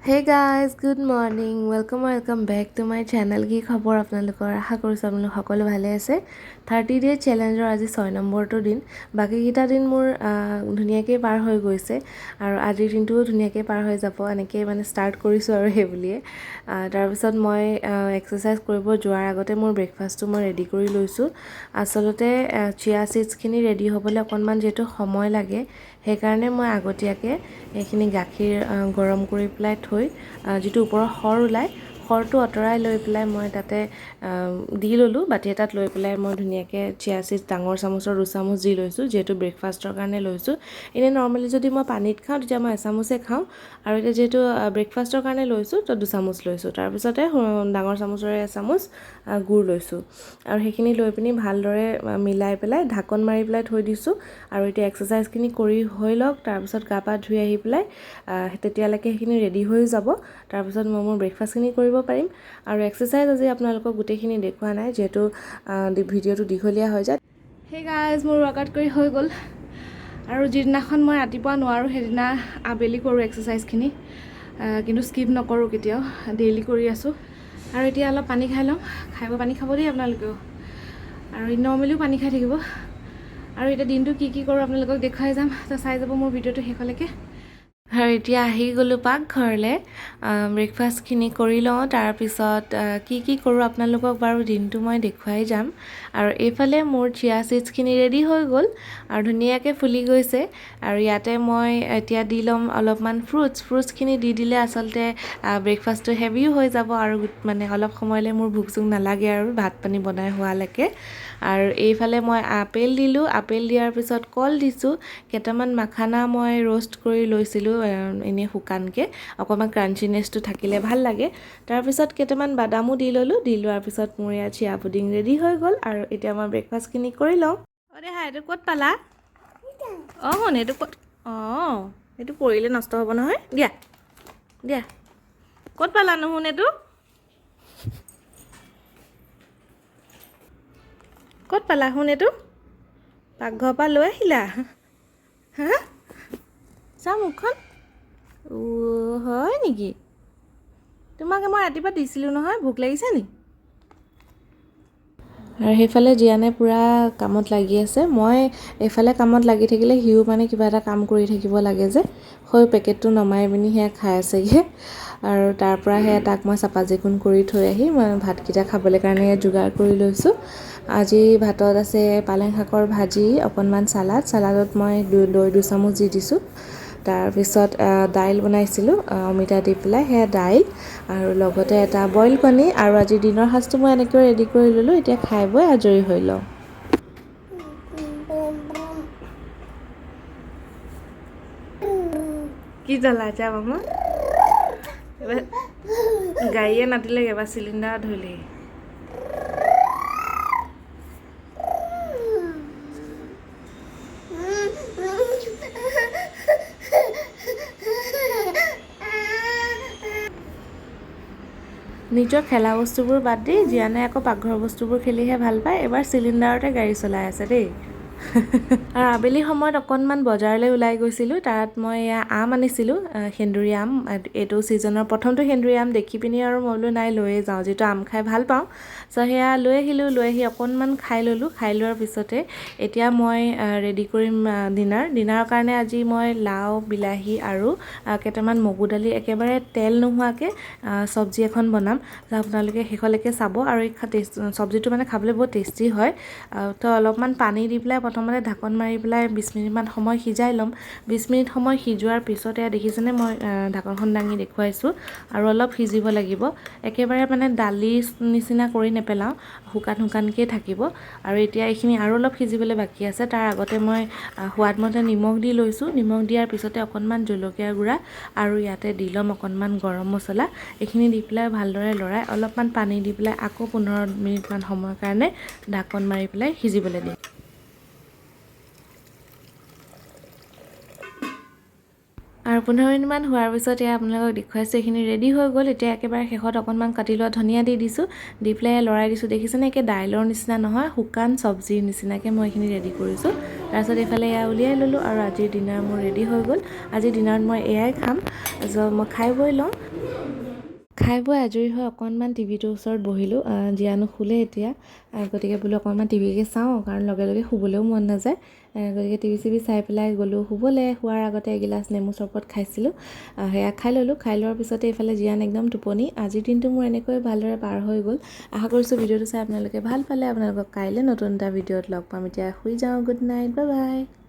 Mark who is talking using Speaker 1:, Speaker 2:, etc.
Speaker 1: Hey guys, good morning, welcome welcome back to my channel. কি খবৰ আপোনালোকৰ? আশা কৰিছোঁ আপোনালোক সকলো ভালে আছে। 30 ডে চেলেঞ্জৰ আজি 6 নম্বৰটো দিন। বাকীকেইটা দিন মোৰ ধুনীয়াকৈ পাৰ হৈ গৈছে আৰু আজিৰ দিনটোও ধুনীয়াকৈ পাৰ হৈ যাব। এনেকেই মানে ষ্টাৰ্ট কৰিছোঁ আৰু সেই বুলিয়ে। তাৰপিছত মই এক্সাৰচাইজ কৰিব যোৱাৰ আগতে মোৰ ব্ৰেকফাষ্টটো মই ৰেডি কৰি লৈছোঁ। আচলতে চিয়া চিডছখিনি ৰেডি হ'বলৈ অকণমান যিহেতু সময় লাগে, সেইকাৰণে মই আগতীয়াকৈ এইখিনি গাখীৰ গৰম কৰি পেলাই থৈ যিটো ওপৰৰ সৰ ওলায়, সৰটো আঁতৰাই লৈ পেলাই মই তাতে দি ল'লোঁ। বাতি এটাত লৈ পেলাই মই ধুনীয়াকৈ চিয়া চিডছ ডাঙৰ চামুচৰ 2 চামুচ দি লৈছোঁ, যিহেতু ব্ৰেকফাষ্টৰ কাৰণে লৈছোঁ। এনেই নৰ্মেলি যদি মই পানীত খাওঁ, তেতিয়া মই এচামুচে খাওঁ আৰু এতিয়া যিহেতু ব্ৰেকফাষ্টৰ কাৰণে লৈছোঁ, তো 2 চামুচ লৈছোঁ। তাৰপিছতে ডাঙৰ চামুচৰে এচামুচ গুৰ লৈছোঁ আৰু সেইখিনি লৈ পিনি ভালদৰে মিলাই পেলাই ঢাকন মাৰি পেলাই থৈ দিছোঁ। আৰু এতিয়া এক্সাৰচাইজখিনি কৰি হৈ লওক, তাৰপিছত গা পা ধুই আহি পেলাই তেতিয়ালৈকে সেইখিনি ৰেডি হৈ যাব। তাৰপিছত মই মোৰ ব্ৰেকফাষ্টখিনি কৰিব পাৰিম। আৰু এক্সাৰচাইজ আজি আপোনালোকক গোটেইখিনি দেখুওৱা নাই, যিহেতু ভিডিঅ'টো দীঘলীয়া হৈ যায়।
Speaker 2: হেই গাইজ, মোৰ ৱৰ্কআউট কৰি হৈ গ'ল আৰু যিদিনাখন মই ৰাতিপুৱা নোৱাৰোঁ, সেইদিনা আবেলি কৰোঁ এক্সাৰচাইজখিনি, কিন্তু স্কিপ নকৰোঁ কেতিয়াও, ডেইলি কৰি আছোঁ। আৰু এতিয়া অলপ পানী খাই ল'ম। খাব, পানী খাব দেই আপোনালোকেও আৰু নৰ্মেলিও পানী খাই থাকিব। আৰু এতিয়া দিনটো কি কি কৰোঁ আপোনালোকক দেখুৱাই যাম, তো চাই যাব মোৰ ভিডিঅ'টো শেষলৈকে।
Speaker 1: আৰু এতিয়া আহি গ'লোঁ পাকঘৰলৈ। ব্ৰেকফাষ্টখিনি কৰি লওঁ, তাৰপিছত কি কি কৰোঁ আপোনালোকক বাৰু দিনটো মই দেখুৱাই যাম। আৰু এইফালে মোৰ চিয়া চিডছখিনি ৰেডি হৈ গ'ল আৰু ধুনীয়াকৈ ফুলি গৈছে। আৰু ইয়াতে মই এতিয়া দি ল'ম অলপমান ফ্ৰুটছ। ফ্ৰুটছখিনি দি দিলে আচলতে ব্ৰেকফাষ্টটো হেভিও হৈ যাব আৰু মানে অলপ সময়লৈ মোৰ ভোক চোক নালাগে আৰু ভাত পানী বনাই হোৱালৈকে। আৰু এইফালে মই আপেল দিলোঁ। আপেল দিয়াৰ পিছত কল দিছোঁ। কেইটামান মাখানা মই ৰ'ষ্ট কৰি লৈছিলোঁ এনেই শুকানকৈ, অকণমান ক্ৰাঞ্চিনেছটো থাকিলে ভাল লাগে। তাৰপিছত কেইটামান বাদামো দি ল'লোঁ। দি লোৱাৰ পিছত মোৰ ইয়াত চিয়া পুডিং ৰেডি হৈ গ'ল আৰু এতিয়া মই ব্ৰেকফাষ্টখিনি কৰি লওঁ।
Speaker 2: অঁ দেহা, এইটো ক'ত পালা? অঁ শুন, এইটো ক'ত? অঁ, এইটো পৰিলে নষ্ট হ'ব নহয়। দিয়া দিয়া, ক'ত পালা নুশুন? এইটো ক'ত পালা শুন? এইটো পাকঘৰৰ পৰা লৈ আহিলা? হা, চা মুখখন। অ' হয় নেকি? তোমাক মই ৰাতিপুৱা দিছিলোঁ নহয়। ভোক লাগিছে নি?
Speaker 1: আৰু সেইফালে জীয়ানে পূৰা কামত লাগি আছে। মই এইফালে কামত লাগি থাকিলে সিও মানে কিবা এটা কাম কৰি থাকিব লাগে যে। সেই পেকেটটো নমাই পিনি সেয়া খাই আছেগৈ। আৰু তাৰ পৰা সেয়া তাক মই চাফা চিকুণ কৰি থৈ আহি মই ভাতকেইটা খাবলৈ কাৰণে যোগাৰ কৰি লৈছোঁ। আজি ভাতত আছে পালেং শাকৰ ভাজি, অকণমান চালাড। চালাডত মই দৈ 2 চামুচ দি দিছোঁ। তাৰপিছত দাইল বনাইছিলোঁ অমিতা দি পেলাই, সেয়া দাইল আৰু লগতে এটা বইল কণী। আৰু আজি দিনৰ সাজটো মই এনেকৈ ৰেডি কৰি ল'লোঁ। এতিয়া খাই বৈ আজৰি হৈ লওঁ।
Speaker 2: কি জ্বলা এতিয়া মামা? এবাৰ গাড়ীয়ে নাতিলে, এবাৰ চিলিণ্ডাৰ ধৰিলেহি।
Speaker 1: নিজৰ খেলা বস্তুবোৰ বাদ দি জীয়ানে আকৌ পাকঘৰৰ বস্তুবোৰ খেলিহে ভাল পায়। এবাৰ চিলিণ্ডাৰতে গাড়ী চলাই আছে দেই। আৰু আবেলি সময়ত অকণমান বজাৰলৈ ওলাই গৈছিলোঁ। তাত মই এয়া আম আনিছিলোঁ, সেন্দুৰী আম। এইটো ছিজনৰ প্ৰথমটো সেন্দুৰী আম দেখি পিনি আৰু মই বোলো নাই, লৈয়ে যাওঁ, যিটো আম খাই ভাল পাওঁ। চ' সেয়া লৈ আহিলোঁ। লৈ আহি অকণমান খাই ল'লোঁ। খাই লোৱাৰ পিছতে এতিয়া মই ৰেডি কৰিম ডিনাৰ। ডিনাৰৰ কাৰণে আজি মই লাও, বিলাহী আৰু কেইটামান মগু দালি একেবাৰে তেল নোহোৱাকৈ চব্জি এখন বনাম। আপোনালোকে শেষলৈকে চাব। আৰু এই চব্জিটো মানে খাবলৈ বহুত টেষ্টি হয়। তো অলপমান পানী দি পেলাই প্ৰথমতে ঢাকন মাৰি পেলাই 20 মিনিটমান সময় সিজাই ল'ম। 20 মিনিট সময় সিজোৱাৰ পিছত এয়া দেখিছেনে, মই ঢাকনখন দাঙি দেখুৱাইছোঁ। আৰু অলপ সিজিব লাগিব। একেবাৰে মানে দালি নিচিনা কৰি নেপেলাওঁ, শুকান শুকানকৈ থাকিব। আৰু এতিয়া এইখিনি আৰু অলপ সিজিবলৈ বাকী আছে। তাৰ আগতে মই সোৱাদমতে নিমখ দি লৈছোঁ। নিমখ দিয়াৰ পিছতে অকণমান জলকীয়া গুড়া আৰু ইয়াতে দি ল'ম অকণমান গৰম মছলা। এইখিনি দি পেলাই ভালদৰে লৰাই অলপমান পানী দি পেলাই আকৌ 15 মিনিটমান সময়ৰ কাৰণে ঢাকন মাৰি পেলাই সিজিবলৈ দিম। আৰু 15 মিনিটমান হোৱাৰ পিছত এয়া আপোনালোকক দেখুৱাইছোঁ, এইখিনি ৰেডি হৈ গ'ল। এতিয়া একেবাৰে শেষত অকণমান কাটি লোৱা ধনিয়া দি দিছোঁ, দি পেলাই লৰাই দিছোঁ। দেখিছেনে, একে দাইলৰ নিচিনা নহয়, শুকান চব্জিৰ নিচিনাকৈ মই এইখিনি ৰেডি কৰিছোঁ। তাৰপিছত এইফালে এয়া উলিয়াই ল'লোঁ আৰু আজিৰ ডিনাৰ মোৰ ৰেডি হৈ গ'ল। আজিৰ ডিনাৰত মই এয়াই খাম। মই খাই বৈ লওঁ। খাই বৈ আজৰি হৈ অকণমান টিভিটোৰ ওচৰত বহিলোঁ। জীয়ানো শুলে এতিয়া, গতিকে বোলো অকণমান টিভিকে চাওঁ, কাৰণ লগে লগে শুবলৈও মন নাযায়। গতিকে টিভি চিভি চাই পেলাই গ'লোঁ শুবলৈ। শোৱাৰ আগতে এগিলাচ নেমু চৰবত খাইছিলোঁ, সেয়া খাই ল'লোঁ। খাই লোৱাৰ পিছতে এইফালে জীয়ান একদম টোপনি। আজিৰ দিনটো মোৰ এনেকৈ ভালদৰে পাৰ হৈ গ'ল। আশা কৰিছোঁ ভিডিঅ'টো চাই আপোনালোকে ভাল পালে। আপোনালোকক কাইলৈ নতুন এটা ভিডিঅ'ত লগ পাম। এতিয়া শুই যাওঁ। Good night, bye bye.